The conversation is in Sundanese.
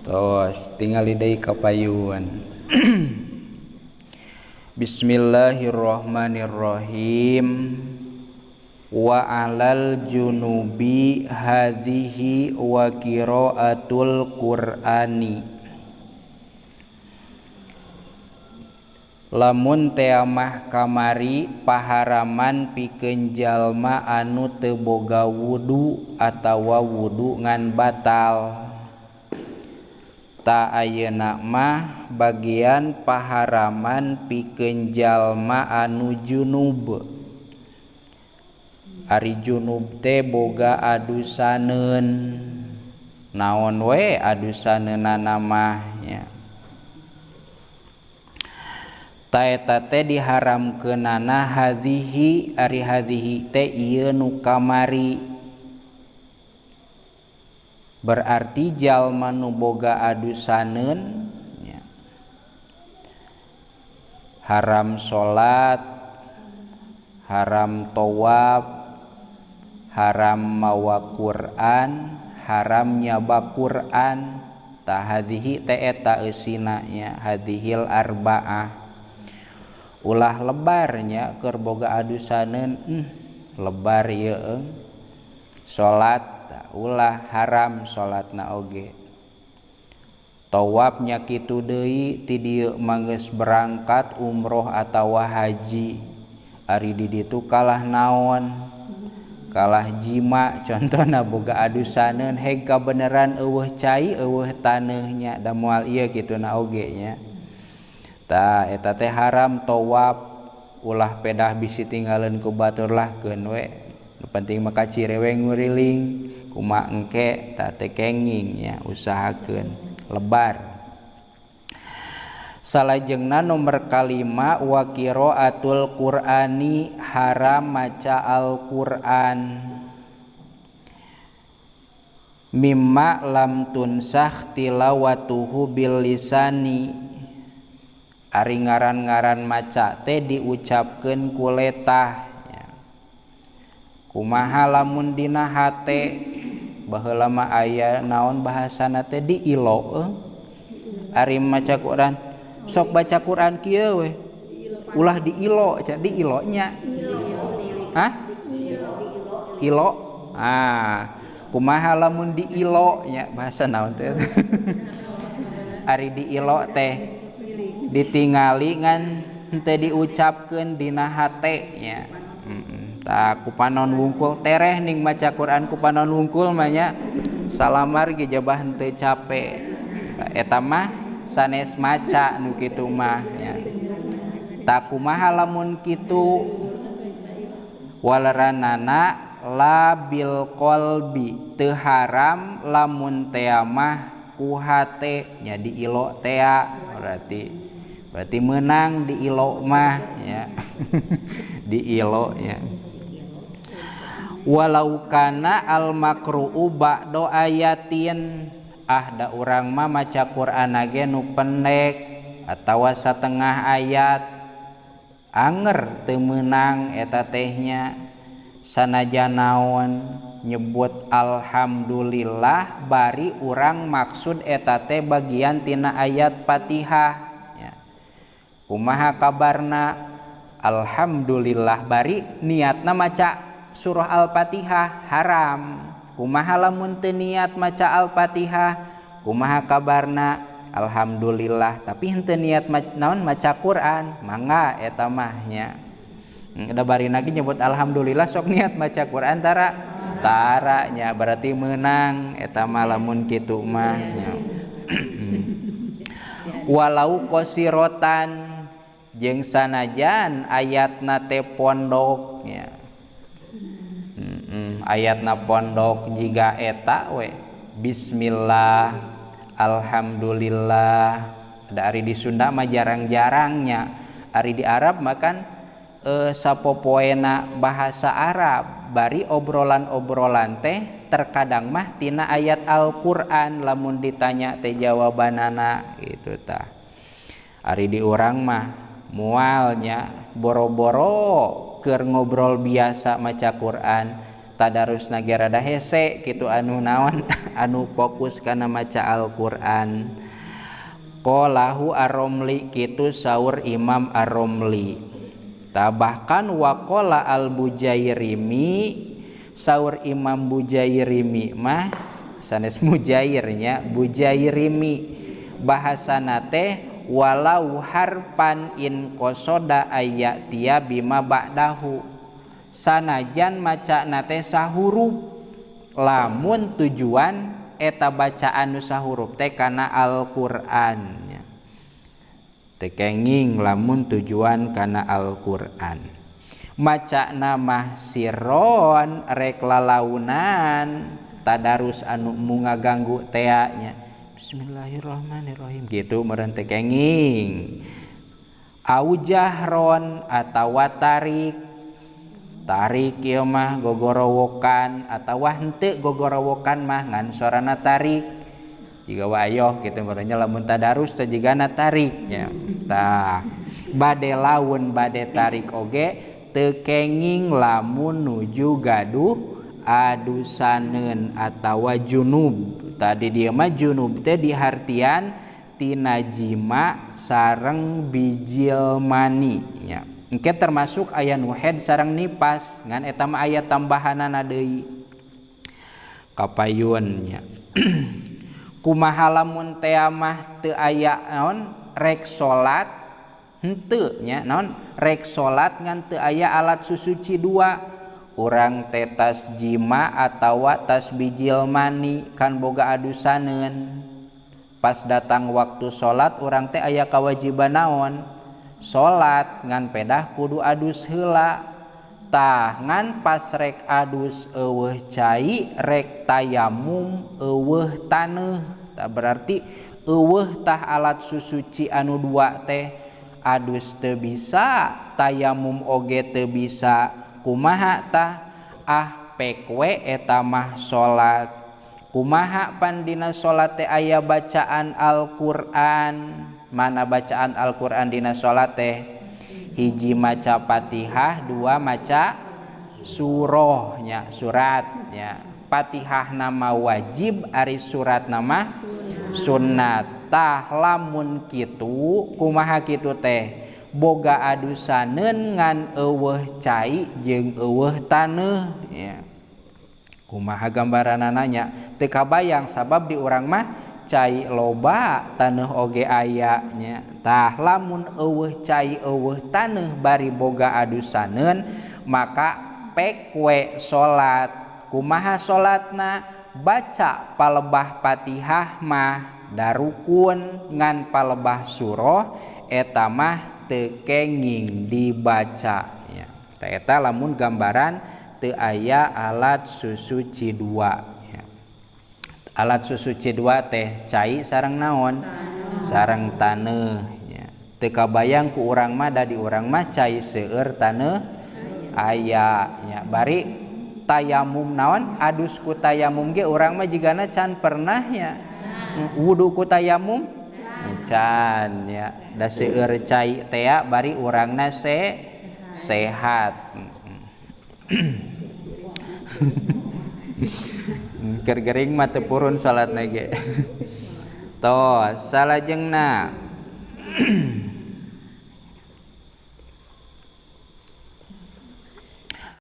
Tos tingali deui ka payun. Bismillahirrahmanirrahim. Wa 'alal junubi hadhihi wa qiraatul Qur'ani. Lamun teamah kamari paharaman pikeun jalma anu teu boga wudu atawa wudu ngan batal. Ta ayeuna mah bagian paharaman pikeun jalma anu junub. Ari junub teh boga adusaneun. Naon we adusaneunana mah nya. Ta eta teh diharamkeunana hadhihi, ari hadhihi teh ieu nu kamari. Berarti jalma nu boga adusaneun nya. Haram salat, haram tawaf, haram mawa Quran, haram nyaba Quran. Ta hadhihi teh eta eusina nya, hadhihil arba'ah. Ulah lebarnya keur boga adusaneun, lebar ieu eung. Salat ulah haram salatna oge. Tawafnya kitu deui ti dieu mah geus berangkat umroh atawa haji. Ari di ditu kalah naon? Kalah jima contohna boga adusaneun heg kabeneran eueuh cai eueuh taneuhnya da moal ieu kituna oge nya. Ta eta teh haram tawaf, ulah pedah bisi tinggalin ku batur lah keun we. Nu penting mah kacirewe nguriling kumaha engke ta teh kenging nya, usahakeun lebar. Salajengna nomor kalima wa qiraatul Qur'ani, haram maca Al-Qur'an. Mimma lam tunsakh tilawatuhu bil lisani. Ari ngaran-ngaran maca teh diucapkeun ku letah nya. Kumaha lamun dina hate baheula mah aya naon bahasana teh diilo euy. Ari maca Quran sok baca Quran kieu we. Ulah diilo, diilo nya. Hah? Ilo. Ah, kumaha lamun diilo nya bahasa naon teh? Ari diilo teh ditingali ngan henteu diucapkeun dina hate nya. Tah ku panon wungkul tereh ning maca Quran ku panon wungkul mah nya salamar ge jabah henteu cape. Eta mah sanes maca nu kitu mah nya. Tah kumaha lamun kitu waleranana la bil qalbi, teu haram lamun tea mah ku hate nya diilo tea, berarti menang diilo mah ya. Diilo ya. Walau kana al makru'u ba'do ayatin, ah da urang mah maca Quran ge nu pendek atawa satengah ayat anger teu meunang eta tehnya. Sanajan naon nyebut alhamdulillah bari urang maksud eta teh bagian tina ayat Fatihah ya. Kumaha kabarna alhamdulillah bari niatna maca surah Al-Fatihah haram. Kumaha lamun teu niat maca Al-Fatihah, kumaha kabarna alhamdulillah tapi henteu niat naon maca Quran, mangga eta mah nya. Da bari lagi nyebut alhamdulillah sok niat maca Quran tara tara nya, berarti menang eta mah lamun kitu mah nya. Walau qasirotan jeung sanajan ayatna teh pondok nya. Ayatna pondok jiga eta we bismillah alhamdulillah. Da ari di Sunda mah jarang-jarangnya, ari di Arab mah kan sapopoena bahasa Arab bari obrolan-obrolan teh terkadang mah tina ayat Al-Qur'an lamun ditanya teh jawabanana gitu tah. Ari di urang mah mualnya boro-boro keur ngobrol biasa maca Quran Tadarusna ge rada hese kitu anu naon anu fokus kana maca Al-Qur'an. Qalahu Ar-Romli kitu saur Imam Ar-Romli. Tah bahkan waqala Al-Bujairimi saur Imam Bujairimi mah sanes mujairnya Bujairimi bahasana teh walau harpan in qasoda ayatia bima ba'dahu sanajan macana teh sahurup lamun tujuan eta bacaan nu sahurup teh kana Al-Qur'an nya teu kenging lamun tujuan kana Al-Qur'an macana mah siron rek lalaunan tadarus anu mu ngaganggu tea nya bismillahirrahmanirrahim gitu meureun teu kenging au jahron atawa tarik tarik ieu mah gogorowokan atawa henteu gogorowokan mah ngan sorana tarik jiga wayoh kitu meureun nya lamun tadarus teh jigana tarik nya tah bade laun bade tarik oge teu kenging lamun nuju gaduh adusaneun atawa junub. Tadi dia mah junub teh dihartian tina jima sareng bijil mani nya. Engke termasuk aya nu haid sareng nipas ngan eta mah aya tambahanana deui kapayun nya. Kumaha lamun teh mah teu aya naon rek salat henteu nya naon rek salat ngan teu aya alat susuci dua urang teh tas jima atawa tas bijil mani kan boga adusaneun pas datang waktu salat urang teh aya kawajiban naon salat ngan pedah kudu adus heula tah ngan pas rek adus eueuh cai rek tayamum eueuh taneuh tah berarti eueuh tah alat susuci anu dua teh adus teu bisa tayamum oge teu bisa kumaha tah ah pek we eta mah salat kumaha pan dina salat teh aya bacaan Al-Qur'an mana bacaan Al-Qur'an dina salat teh hiji maca Fatihah dua maca surah nya surat nya Fatihah nama wajib ari surat nama sunat tah lamun kitu kumaha kitu teh boga adusaneun ngan eueuh cai jeung eueuh taneuh nya kumaha gambaranana nya teu kabayang sabab di urang mah cai loba taneuh oge aya nya tah lamun eueuh cai eueuh taneuh bari boga adusaneun maka pek we salat kumaha salatna baca palebah Fatihah mah darukun ngan palebah surah eta mah teu kenging dibaca nya tah eta lamun gambaran teu aya alat susuci dua nya. Alat susuci dua teh cai sareng naon sareng taneuh nya teu kabayang ku urang mah da di urang mah cai seueur taneuh aya nya bari tayamum naon adus ku tayamum ge urang mah jigana can pernah nya wudu ku tayamum can nya da seueur cai tea bari urangna sehat. Keur gering mah teu purun salatna ge. Tos salajengna